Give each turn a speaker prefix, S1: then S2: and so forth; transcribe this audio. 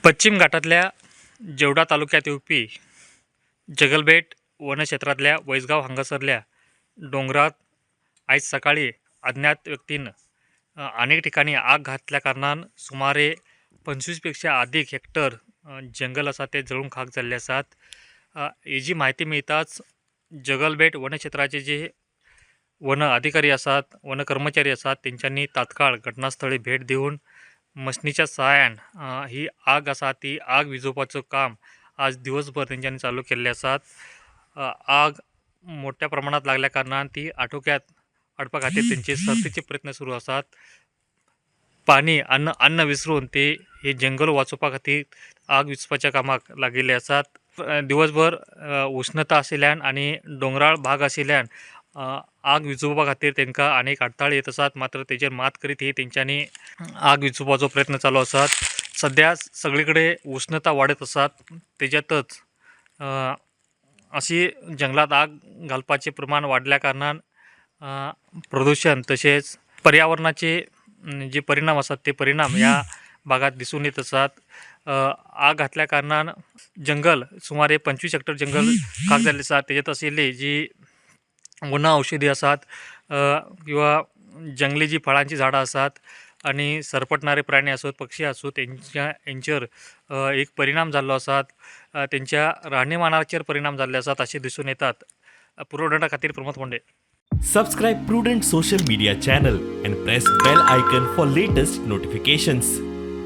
S1: पश्चिम घाटातल्या जेवढा तालुक्यात येवपी जगलबेट वनक्षेत्रांतल्या वैजगांव हांगासरल्या दोंगरात आयज सकाळी अज्ञात व्यक्तीन अनेक ठिकाणी आग घातल्या कारणान सुमारे 25 पेक्षा अधिक हेक्टर जंगल आसा ते जळून खाक जाल्ले आसात. हेजी म्हायती मेळटाच जगलबेट वनक्षेत्राचे जे वन अधिकारी आसात, वन कर्मचारी आसात, तेंच्यांनी तात्काळ घटनास्थळी भेट दिवन मशनीच्या सहाय्यान ही आग आसा ती आग विजोवपाचो काम आज दिवसभर तेंच्यांनी चालू केल्ले आसात. आग मोठ्या प्रमाणात लागल्या कारणान ती आटोक्यात हाडपा खातीर तेंचे सर्तीचे प्रयत्न सुरू आसात. पाणी अन्न अन्न विसरून ते हे जंगल वाचोवपा खातीर आग विजोवपाच्या कामाक लागिल्ले आसात. दिवसभर उश्णता आशिल्ल्यान आनी दोंगराळ भाग आशिल्ल्यान आग विजोवपा खातीर तांकां अनेक अडथळे येत आसात. मात्र तेजेर मात करीत ही तेंच्यांनी आग विजोवपाचो प्रयत्न चालू आसात. सद्या सगळे कडेन उश्णता वाडत आसात, तेज्यातच अशी जंगलात आग घालपाचें प्रमाण वाडल्या कारणान प्रदूशण तशेंच पर्यावरणाचे जे परिणाम आसात ते परिणाम ह्या भागात दिसून येत आसात. आग घातल्या कारणान जंगल सुमारे 25 हेक्टर जंगल खाक जाल्लें आसा. तेज्यात आशिल्ली जी वन औषधी आसात किंवा जंगली जी फळांची झाडां आसात आनी सरपटणारे प्राणी आसूत, पक्षी आसूत, तेंच्या हेंचेर एक परिणाम जाल्लो आसात, तेंच्या राहणीमानाचेर परिणाम जाल्ले आसात अशें दिसून येतात. पुरवठा खातीर प्रमोद फोंडे.
S2: Subscribe Prudent Social Media channel and press bell icon for latest notifications.